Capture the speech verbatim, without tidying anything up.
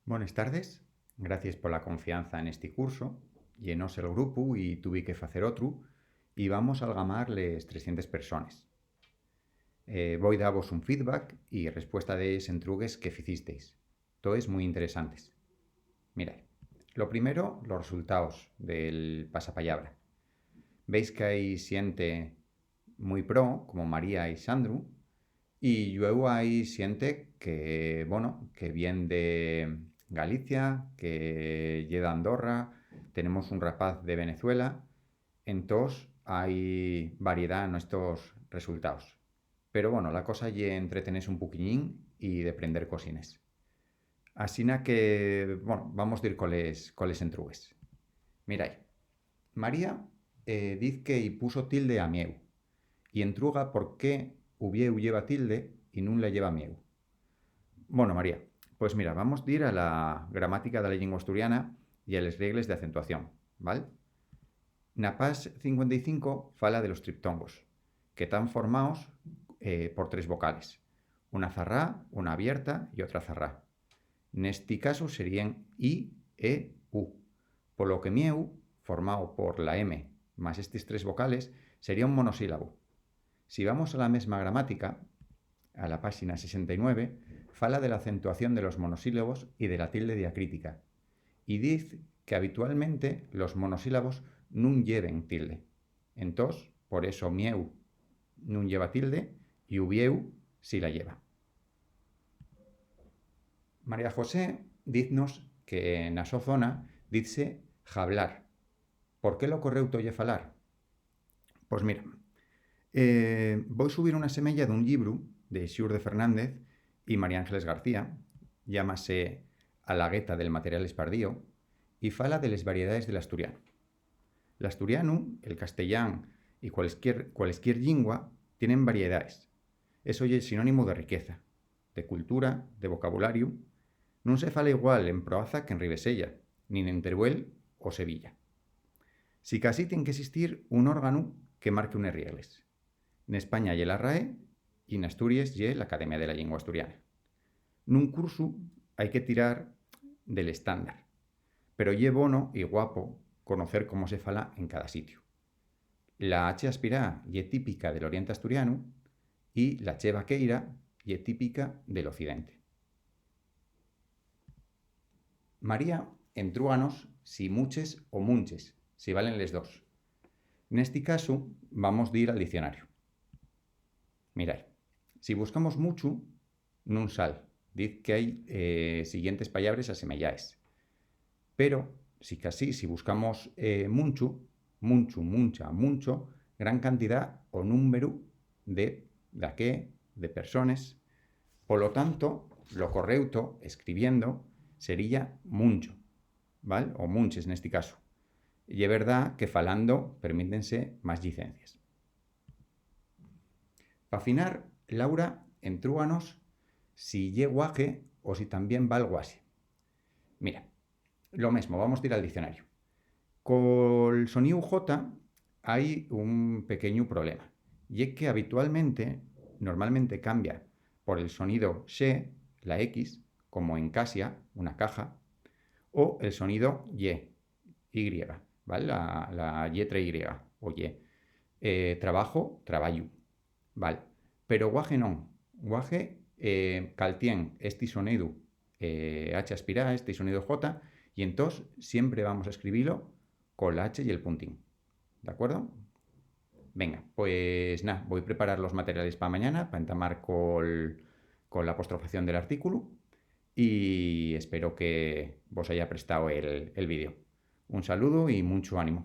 Bones tardes, gracies pola confianza nesti cursu. Llenóse el grupu y tuvi que facer otru, y vamos algamar les trescientes persones. Eh, voi davos un feedback y respuesta des entrugues que ficisteis. Toes mui interesantes. Mirái, lo primero, los resultaos del pasapallabra. Veis que hai xente mui pro, como María y Sandru, y llueu hai xente que, bueno, que vien de Galicia, que ye d'Andorra, tenemos un rapaz de Venezuela, entós hai variedá nestos resultaos. Pero, bueno, la cosa ye entretenese un poquiñín y deprender cosines. Asina que, bueno, vamos dir coles, coles entrugues. Mirái, María, eh, diz que-y puso tilde a mieu, y entruga por qué uvieu lleva tilde y nun la lleva mieu. Bueno, María, pues mira, vamos dir a la gramática de la llingua asturiana y a les regles d'acentuación, ¿val? Na pas cincuenta y cinco fala de los triptongos, que tán formaos, eh, por tres vocales, una zarrá, una abierta y otra zarrá. Nesti casu seríen i, e, u, polo que mieu, formao por la eme más estes tres vocales, sería un monosílabu. Si vamos a la mesma gramática, a la páxina sesenta y nueve, fala de la acentuación de los monosílabos y de la tilde diacrítica, y diz que habitualmente los monosílabos nun lleven tilde. Entós, por eso mieu nun lleva tilde y uvieu sí la lleva. María José diznos que na so zona dizse jablar. ¿Por qué lo correcto ye falar? Pos mira, eh, voi subir una semeya d'un llibru de Xurdes Fernández y María Ángeles García, llámase A la gueta del material espardío, y fala de les variedaes del asturianu. L'asturianu, el castellán y cualesquier, cualesquier llingua tienen variedaes. Eso ye sinónimu de riqueza, de cultura, de vocabulariu. Nun se fala igual en Proaza qu'en Ribeseya, nin en Teruel o Sevilla. Sicasí tien qu'esistir un órganu que marque unes riegles. N'España ye la rae y n'Asturies ye l'Academia de la Llingua Asturiana. Nun cursu hai que tirar del estándar, pero ye bono y guapo conocer cómo se fala en cada sitiu. La hache aspirá ye típica del oriente asturianu y la che vaqueira ye típica del occidente. María entrúanos si muches o munches, si valen les dos. Nesti casu, vamos dir al diccionariu. Mirái, si buscamos muchu, nun sal. Diz que hai, eh, siguientes pallabres asemeyaes. Pero, sicasí, si buscamos, eh, munchu, munchu, muncha, muncho, gran cantidá o númberu de daqué, de persones. Polo tanto, lo correuto, escribiendo, sería muncho, ¿val? O munches nesti casu. Ye verdá que falando permítense más llicencies. Pa finar, Laura entrúanos si ye guaje o si tamién val guaxe. Mira, lo mesmo, vamos dir al diccionariu. Col soníu J hai un pequeñu problema. Ye que habitualmente, normalmente cambia por el sonido xe, la X, como en casia, una caja, o el sonido ye, Y, ¿val? La, la lletra Y, o ye. Eh, trabajo, trabayu. ¿Val? Pero guaje non. Guaje, eh, caltién esti sonidu, eh, hache aspirá, esti sonidu J, y entós siempre vamos a escribilo col H y el puntín. ¿D'acuerdo? Venga, pues na, voi preparar los materiales pa mañana, pa entamar col, col apostrofación del artículu, y espero que vos haya prestao el, el vídeo. Un saludu y munchu ánimu.